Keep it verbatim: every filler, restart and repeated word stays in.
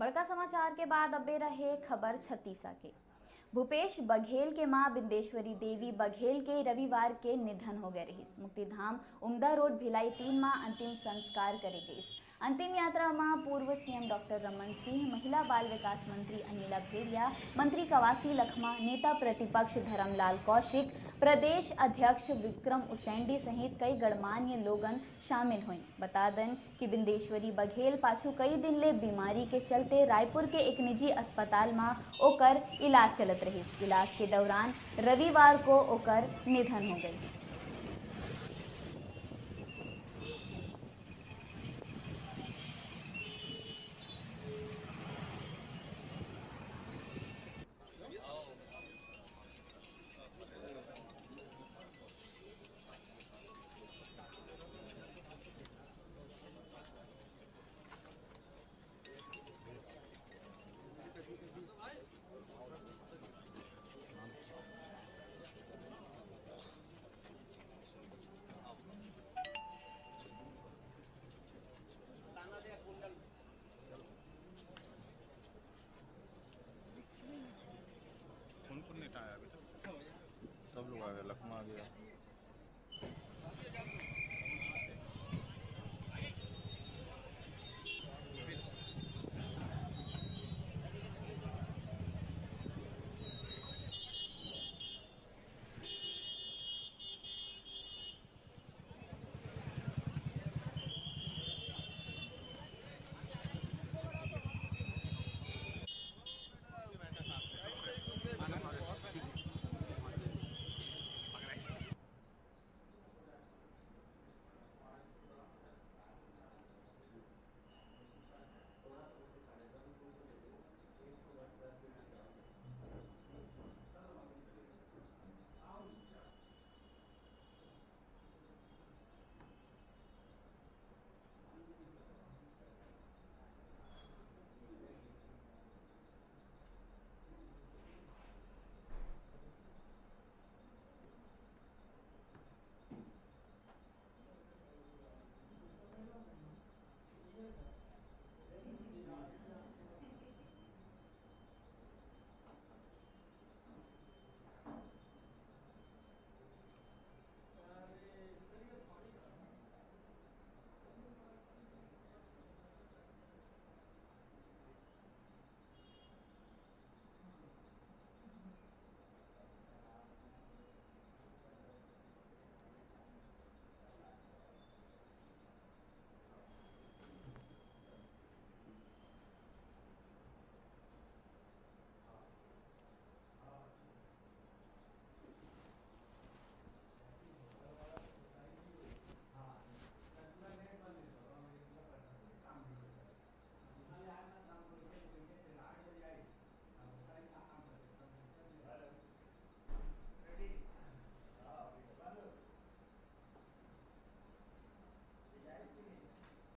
बड़का समाचार के बाद अबे रहे खबर छत्तीसा के। भूपेश बघेल के मां बिंदेश्वरी देवी बघेल के रविवार के निधन हो गए रहिस। मुक्तिधाम उमदा रोड भिलाई तीन मां अंतिम संस्कार करे गइस। अंतिम यात्रा मां पूर्व सीएम डॉक्टर रमन सिंह, महिला बाल विकास मंत्री अनिला भेड़िया, मंत्री कवासी लखमा, नेता प्रतिपक्ष धर्मलाल कौशिक, प्रदेश अध्यक्ष विक्रम उसेंडी सहित कई गणमान्य लोगन शामिल होइन। बता दन कि बिंदेश्वरी बघेल पाछू कई दिन ले बीमारी के चलते रायपुर के एक निजी अस्पताल म ओकर इलाज चलत रहिस। इलाज के दौरान रविवार को ओकर निधन हो गइस। कौन कौन नेता आया बेटा? सब लोग आ गए, लखमा आ गया।